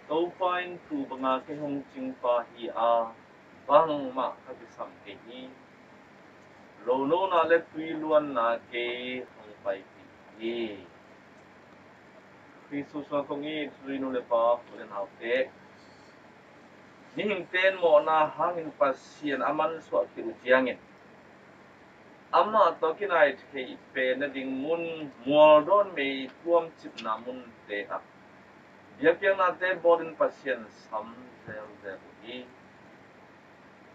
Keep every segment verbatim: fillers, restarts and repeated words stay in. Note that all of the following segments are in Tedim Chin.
Topa in tu banga kei hong cingpa hi a, bangmah ka kisam kei hi. Lonona le tuiluanna kei hong paipih hi. Khrih Jesuh sungah kong it, sui nu le pa, u le naute, mihingte in mawhna hangin Pasian a mansuah khit uh ciangin, amah tawh kinai theih pen nading mun, mualdawn mei tuamcipna munte ah biakpiaknate bawlin Pasian sam zelzel uh hi.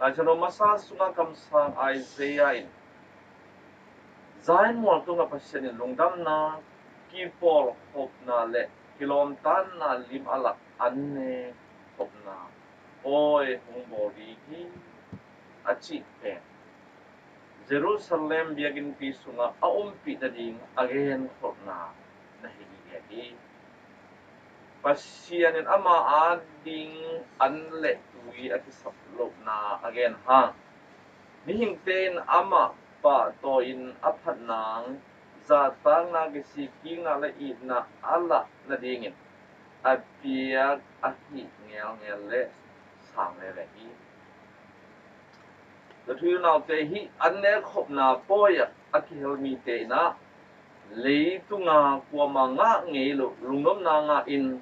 Laisiangtho masa sungah kamsang Isaiah in, Zion mual tungah Pasian in lungdamna, kipawlkhopna le kilawmtatna lim a lak an ne khopna pawi hong bawl ding hi, a cih pen Jerusalem biakinnpi sungah a ompih nading a genkholhna na hi gige hi. Pasian in ama ading an le tui a kisap lohna a gen hang, mihingte in amah pahtawi-in a phat nang, zahtakna, kisikkikna le itna a lah nadingin a piak ahih ngelngel le sang lele hi. Ka thu i unaute, hih an nekkhopna pawi ah a kihel mite in ah leitunga kuamah ngah ngei loh lungnopna ngah in,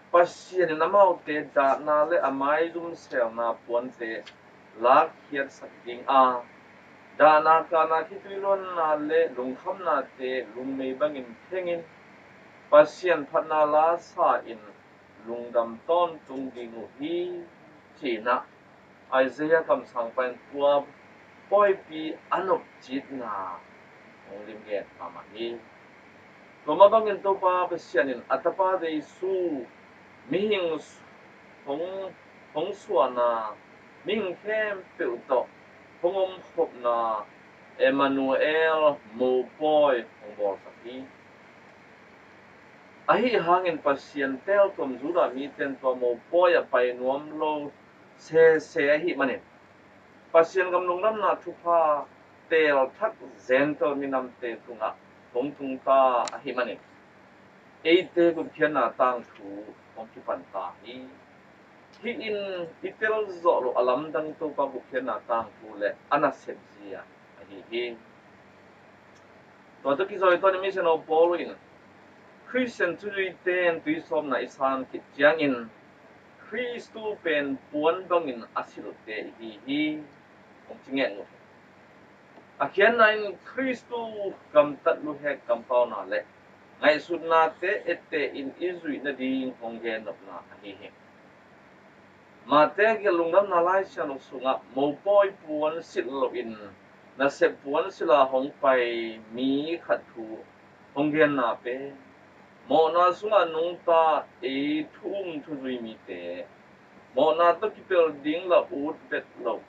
Pasian in amaute dahna le a maizum selna puante lakkhiatsak ding a, dahna, kahna, khitui luanna le lungkhamnate lungmei bangin khengin, Pasian phatna lasa in lungdam tawntung ding uh hi, ci-in ah Isaiah kamsangpa in tua pawipi a nopcitna hong limgen mahmah hi. Tua mah bangin Topa Pasian in a Tapa Jesuh mihing hong, hong suahna, mihing khempeuh tawh hong omkhopna Emmanuel mopawi hong bawlsak hi. Ahi hangin Pasian teeltuam Judah mite in tua mopawi ah pai nuam lo sese ahih manin, Pasian gam lungdamna thupha teelthak Gentail minamte tungah hong tung ta ahih manin, eite gupkhiatna tangthu hong kipan ta hi. Hih in i tel zawh loh a lamdang Topa gupkhiatna tangthu le a nasep zia ahi hi. Tua tawh kizawi tawh ni misiangtho Paul in, Khristian thuzuite in tuisawpna i san khit ciangin Khristu pen puan bangin a silhte i hi hi, hong ci ngen uh hi. A khiatna in Khristu gamtat luhek kampauna le ngaihsutnate etteh in i zuih nading hong gennopna ahi hi. Mate gelh lungdamna Laisiangtho sungah mopawi puan silh loin nasep puan silha hong pai mi khat thu hong genna pen mawhna sungah nungta ei thu um thuzui mite, mawhna tawh kipelh ding la ut bet lo,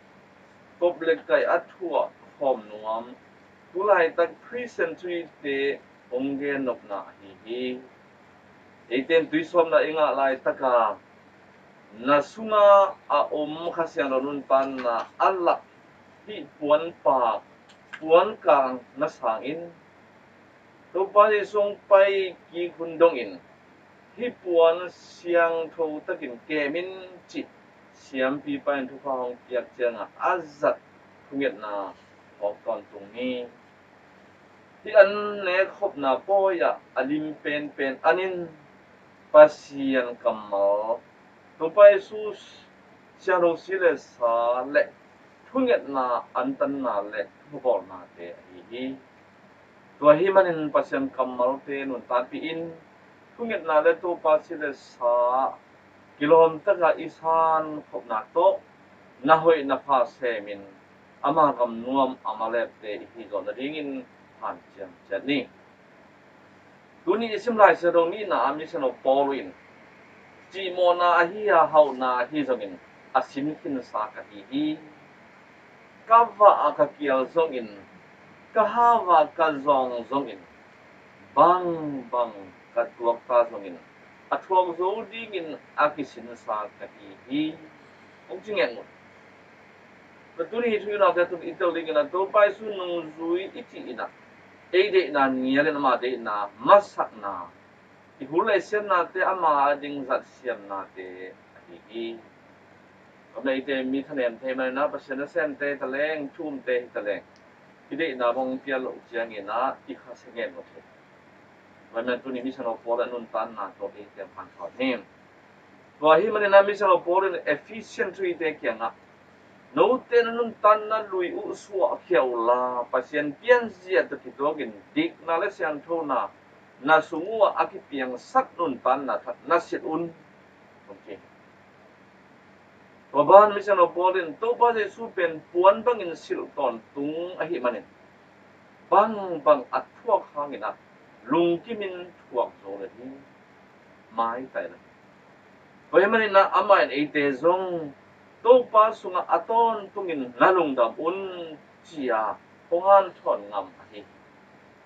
kop le kaih a thuah khawm nuam tulaitak Khristian thuzuite hong gennopna ahi hi. Eite in tuisawpna i ngah laitaka na sunga a om Kha Siangtho nuntakna a lak hih puanpak, puankang na sangin Topa Jesuh hong pai kik hun dongin hih puan siangtho takin kem in cih siampipa in thupha hong piak ciangah a zat thungetna phawk tawntung ni. Hih an nekkhopna pawi ah a lim penpen an in Pasian kammal, Topa Jesuh siangtho si le sa le thungetna antanna le thupha bawlnate ahi hi. Tua ahih manin Pasian kammalte nuntakpih in thungetna le Topa si le sa kilawm taka i san khopna tawh na hoih na pha semin ama gam nuam a malepte i hi zawh nadingin hanciam ciat ni. Tuni i sim Laisiangtho nihna ah misiangtho Paul in, cihmawhna ahi a, hauhna ahi zongin a sin khinsa ka hi hi. Ka vah a ka kial zongin, ka hau a ka zawng zongin, bangbang ka tuakta zongin a thuak zo dingin a kisinsa ka hi hi, hong ci ngen uh. Tua tuni hi thu i unaute tun i tel dingin a Topa Jesuh nungzui i cih in a, ei deihna nialin ama deihna masakna I hul le siamnate ama a ding zat siamnate ahi hi. Ka meite mi thanem thei manin ah Pasian nasemte hi taleng, thu umte hi taleng, i deihna bang pia loh ciangin ah i khasia ngen lo thei. Tua manin tuni Misiangtho Paul in a nuntakna tawh eite hong hanthawn hi. Tua ahih manin ah Misiangtho Paul in Ephesian three te kiangah, note na nuntakna lui uh suahkhia uhla, Pasian pianzia tawh kituakin dikna le sianthona na sung uhah a kipiangsak nuntakna khat na silh un, hong ci hi. Tua ban Misiangtho Paul in Topa Jesu pen puan bangin silh tawntung ahih manin, bangbang a thuak hangin ah lungkimin thuak zo le hi, maitai le hi. Tua ahih manin ah amah in eite zong Topa sungah a tawntungin na lungdam un, ci-a hong hanthawn ngam ahi.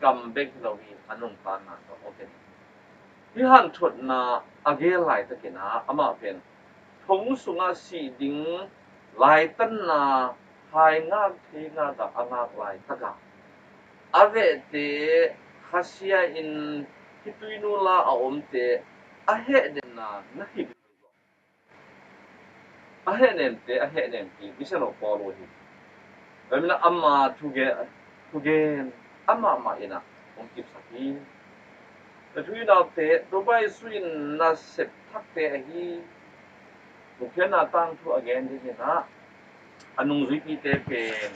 Kam bek hi lo hi, a nuntakna tawh hong ken hi. Hih hanthotna a gel laitakin ah amah pen thong sungah sih ding laitanna hai ngak thei ngak ah a ngak laitak ah a vehte khasia-in hih tuinu la a omte a hehnemna na hi ding lo. A hehnemte a hehnem hi Misiangtho Paul uh hi. Tua manin ah ama thugen, thugen amah mah in ah hong kipsak hi. Na thu i naute, Topa Jesu in nasep thakte ahi. Gupkhiatna tangthu a gen dingin ah a nungzuipite pen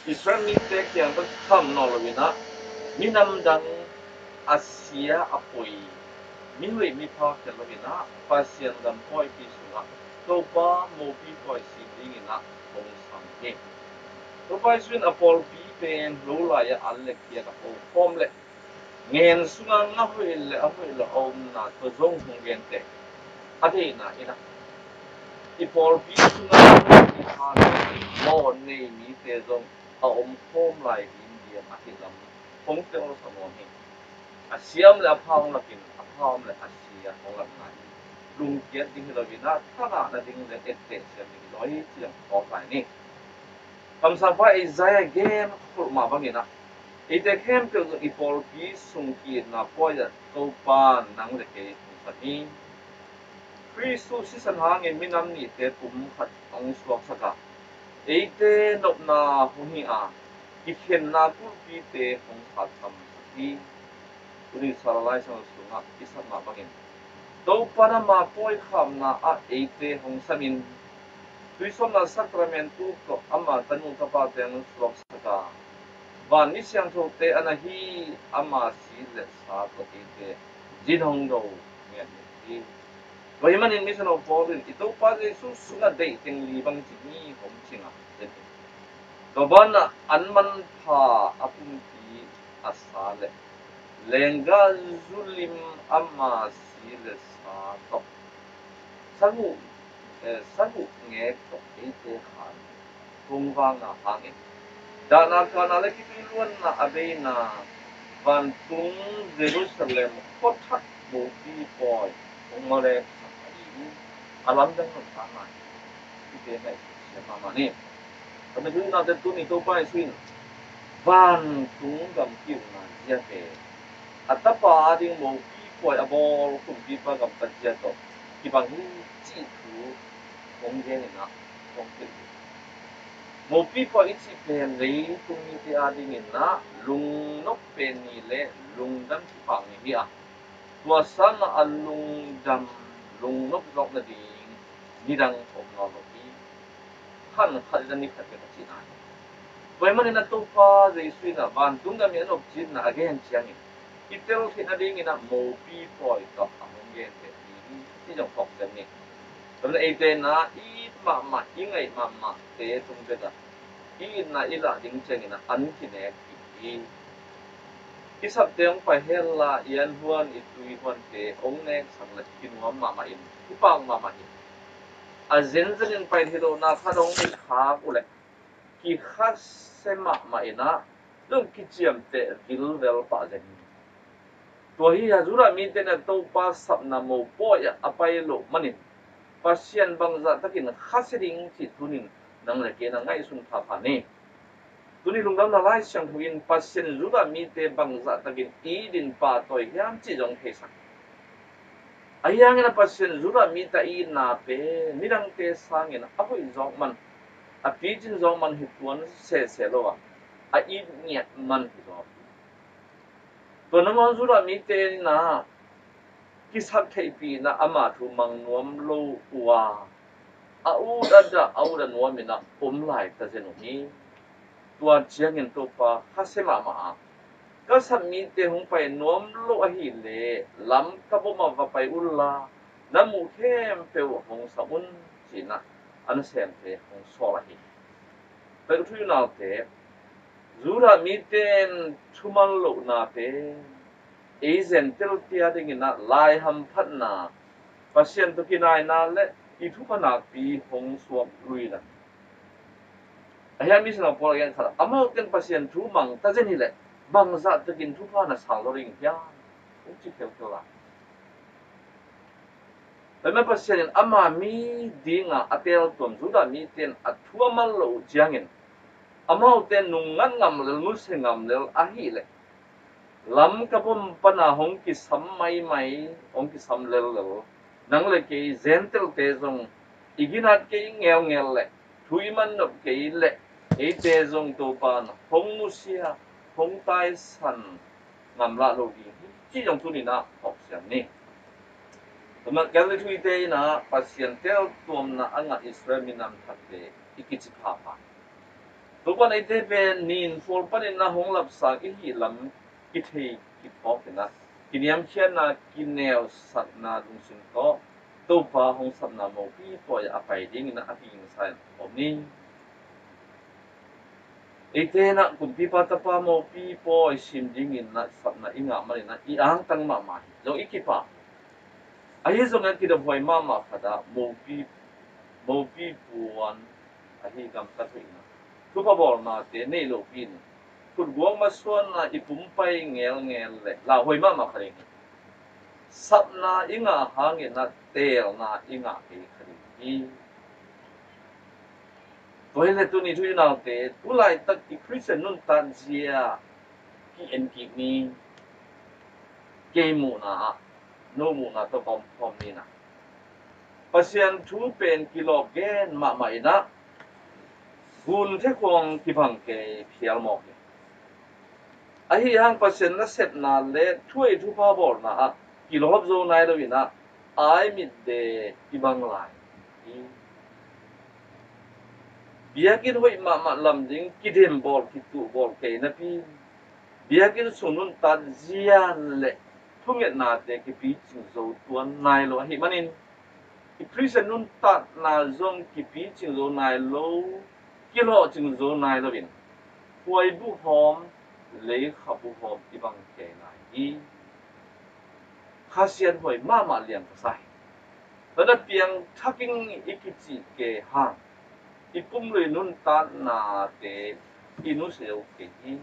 Israel mite kiang tawh tham nawn loin ah minam dang a sia a poi, mihoih mipha khel loin ah Pasian gam pawipi sungah Topa mopi pawi sim dingin ah hong sam hi. Topa Jesu in a pawlpi pen lo lai-ah al le kiak a ho khawm leh ngen sungah a hoih le a hoih lo a omna tawh zong hong genteh. A deihna in ah i pawlpi sungah i pha le mawh nei mite zong a om khawm lai ding diam ahi lam hong telsa nuam hi. A sia om le a pha hong lakin, a pha om le a sia hong lakna hi. Lungkiat ding hi loin ah thangahna ding le etteh siam ding hi lo hi, ci-in phawk lai ni. Kamsangpa Isaiah gen khol mah bangin ah eite khempeuh zong i pawlpi sung ki-itna pawi ah Topa nang le kei hong sam hi. Khristu sisan hangin minam nihte pum khat hong suaksak a, eite nopna hong hi a, kikhenna kulhpite hong khaksamsak hi. Tuni Salalai sang sungah i sak mah bangin Topa in ama pawi khapna ah eite hong samin, tuisawpna sakramentu tawh ama tanu tapate hong suaksak a, van mi siangthote a na hi ama si le sa tawh eite zin hong do ngiat hi. Tua ahih manin Misiangtho Paul in i Topa Jesu sungah deih teng li bang ci hi, hong ci ngam den hi. Tua banah an manpha a pumpi a sa le lenggah zu lim ama si le sa tawh saguh, eh, saguh ngek tawh eite khan hong vangna hangin dahna, kahna le kitui luanna a beina vantung Jerusalem khuathak mopi pawi hong mawleksak ahi hi. A lamdang nuntakna hi. Hihte ngaihsut mahmah ni. Ka mituinate, tuni Topa Jesu in vantung gam ki-ukna ziate a tapa ading mopi pawi a bawl kumpipa gamtat zia tawh kibang hi cih thu hong genin ah hong hilh hi. Mopi pawi i cih pen leitung mite adingin ah lungnop pen ni le lungdam kipak ni hi a, tua sangah a lungdam lungnop zawk nading nidang om nawn lo hi. Khan khat in a ni khat bek a cihna hi. Tua ahih manin a Topa Jesu in a vantung gam i a nopcitna a gen ciangin i tel theih nadingin a mopi pawi tawh a hong genteh hi, cih zong phawk sem ni. Tua manin eite in a it mahmah, i ngaih mahmahte tung bek a i itna i lah ding ciangin a an kinek kik hi. I sapte hong pai hen la, i an huan, i tui huante hong neksak le kinuam mahmah in kipak mahmah hi. A zenzen in pai hi lohna khat hong neih khak uh leh kikhasia mahmah in a, zong kiciamteh vilvel pah zen hi. Tua hi a, Judah mite in a Topa sapna mopawi ah a pai loh manin Pasian bangzah takin khasia ding cih tunin nang le kei na ngaihsun phapha ni. Tuni lungdamna Lai Siangtho in Pasian in Judah mite bangzah takin it in pahtawi hiam cih zong theisak. Ahi hangin a Pasian Judah mite itna pen midangte sangin a hoih zawk man, a picin zawk man hi tuan sese lo a, a it ngiat man hi zaw. Tua nangawn Judah mite in a kisak theihpih in a ama thu mang nuam lo uh a, a ut a dah, a ut a nuam in a om lai ta zen uh hi. Tua ciangin Topa khasia mahmah a, ka sap mite hong pai nuam lo ahih leh Lamka bom ah va pai unla, na muh khempeuh hong sam un, ci-in a nasemte hong sawl ahi hi. Tua thu i naute, Judah mite in thuman lohna pen ei Gentile-te a dingin a lai hamphatna, Pasian tawh kinaina le i thupha nakpi hong suak luina. Ahi hang Misiangtho Paul a gen khat ah, amaute in Pasian thu mang ta zen hi leh bangzah takin thupha na sang lo ding hiam, hong ci khelkhel a. Tua ahih manin Pasian in ama mi ding a a teltuam Judah mite in a thu a man loh uh ciangin, amaute nungngat ngam lel, nusia ngam lel ahih leh, Lamka bom pan a hong kisam maimai, hong kisam lellel nang le kei Gentile-te zong i ginat kei ngelngel le thu i man nop kei le eite zong Topa in hong nusia, hong taisan ngamlah lo ding hi, cih zong tuni-in a phawk siam ni. Tua mah Galilee thuite in a Pasian teltuamna a ngah Israel minam thakte i kici phapha. Tua pan eite pen nin phual panin a hong lapsang i hih lam kithei kiphawk in a, kiniamkhiatna, kineusakna lungsim tawh Topa hong sapna mopi pawi ah a pai dingin a kigingsa in om ni. Eite in a kumpipa tapa mopi pawi sim dingin a sapna i ngah manin a i angtang mahmah hi. Zong i kipah. Ahi zongin a kidophuai mahmah khat ah mopi, mopi puan ahi gamtat hoihna, thupha bawlnate nei lopi in, khutguak masuanna i pumpai ngelngel le lauhuai mahmah kha ding hi. Sapna i ngah hangin a teelna i ngah kei kha ding hi. Tua hi leh tuni thu i naute, tu laitak i Khristian nuntak zia ki-en kik ni. Kei muhna ah, no muhna tawh bawmkhawm ni na. Pasian thu pen kilawp gen mahmah in a, gun thekhuang kibang kei phial mawk hi. Ahi hang Pasian nasepna le thuei thupha bawlna ah kilawp zo nai lo in a, ai mitde kibang lai hi. Biakinn hoih mahmah lam ding kidem bawl, kituh bawl kei napi, biakinn sung nuntak zia le thungetnate kipicing zo tuan nai lo ahih manin, i Khristian nuntakna zong kipicing zo nai lo, kilawhcing zo nai lo in, huai buhawm, leikha buhawm i bang kei lai hi. Kha Sian huai mahmah liang ka sa hi. Tua na piangthak ing i kicih kei hang, i pumlui nuntaknate i nusia zo kei hi.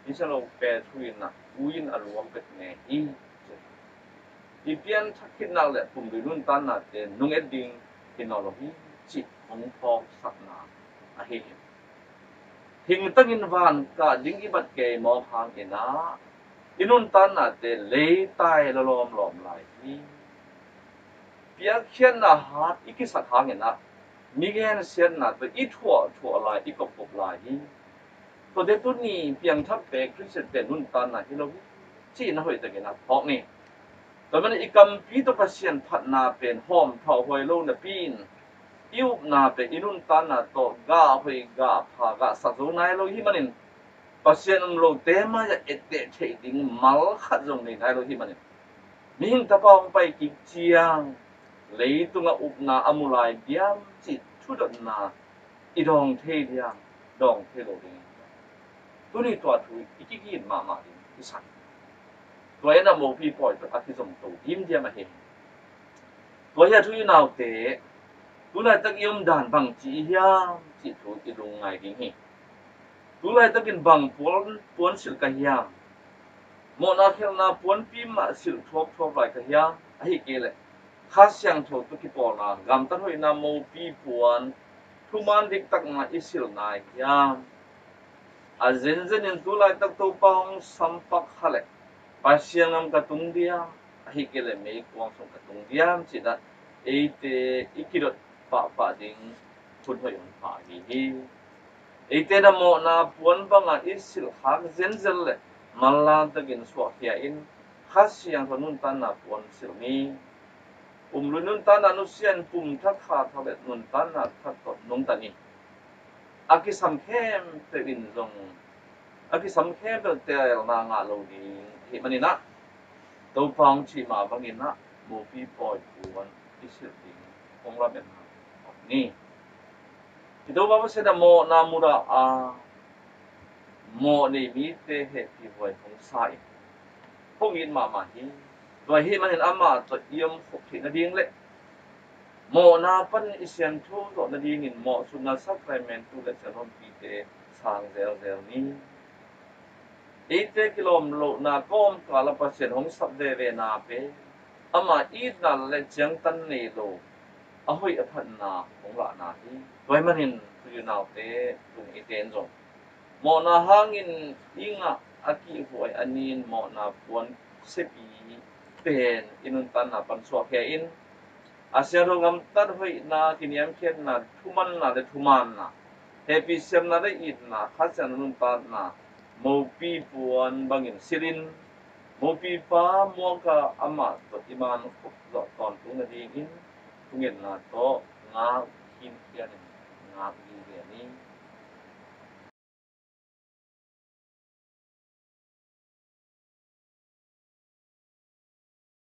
Misiangtho Petru in a, ui in a luang bek ne hi. I pianthak khitnak le pumlui nuntaknate nung et ding hi nawn lo hi, cih hong phawksakna ahi hi. Hingtangin van kah ding i bat kei mawk hangin a, i nuntaknate leitai lawlawm lawm lai hi. Piakkhiatna hat i kisak hangin a, mi gensiatna tawh i thuah thuah lai, i kop kop lai hi. Tuate tuni piangthakte Khristiante nuntakna hi lo hi, cih na hoihtakin a phawk ni. Tua manin i kampi tawh Pasian phatna pen hawmthawh huai lo napi in, i upna pen i nuntakna tawh gah hoih, gah pha, gah sak zo nai lo hi manin, Pasian um lote mai-ah etteh theih ding mal khat zong nei nai lo hi manin, mihing tapa hong pai kik ciang leitungah upna a mu lai diam cih thudotna i dawng thei diam, dawng thei lo ding. Tuni tua thu i kigin mahmah ding i san. Tua in a mopi pawi tawh a kizom to dimdiam ahi hi. Tua hi a thu i naute, tu laitak i omdan bangci i hiam cih thu i lungngai ding hi. Tu laitakin bang puan, puan silh ka hiam? Mawhna khelhna puanpi mah silh thuapthuap lai ka hiam? Ahih kei leh Kha Siangtho tawh kipawlna, gamtat hoihna mopi puan, thuman diktakna i silh nai hiam? A zenzenin tu laitak Topa hong sampak kha leh Pasian ngam ka tung diam? Ahi kei leh meikuang sung ka tung diam ci-in ah eite i kidot pahpah ding hun hoih hong pha ahi hi. Eite na mawhna puan bangah i silh khak zenzen leh manlang takin suahkhia in Kha Siangtho nuntakna puan silh ni. Umlui nuntakna nusia in pum thak kha thak leh nuntakna thak tawh nungta ni. A kisam khempeuh in zong a kisam khempeuh teelna ngah lo ding ahih manin ah Topa hong cih mah bangin ah mopi pawi puan i silh ding hong lametna ni. I Topa Pasian a mawhna mudah a mawh nei mite hehpih huai hong sa in hong it mahmah hi. Tua ahih manin amah tawh i om khop theih nading leh mawhna pan i siangtho zawh nadingin mawhsutna sacramentu leh siangtho ompite sang zelzel ni. Eite kilawm lohna kawmkal ah Pasian hong sap vevena pen ama itna leh ciangtan nei lo a hoih a phatna hong lahna hi. Tua ahih manin hui unaute, tung eite in zong mawhna hangin i ngah a kihhuai a nin mawhna puan siapi pen i nuntakna pan suahkhia in a siangtho gamtat hoihna, kiniamkhiatna, thumanna leh thumaanna, hehpih siamna leh itna, Kha Siangtho nuntakna mopi puan bangin silh in, mopipa muak ah amah tawh i man khop zawh tawntung nadingin thungetna tawh ngak khinkhian in ngak gige ni.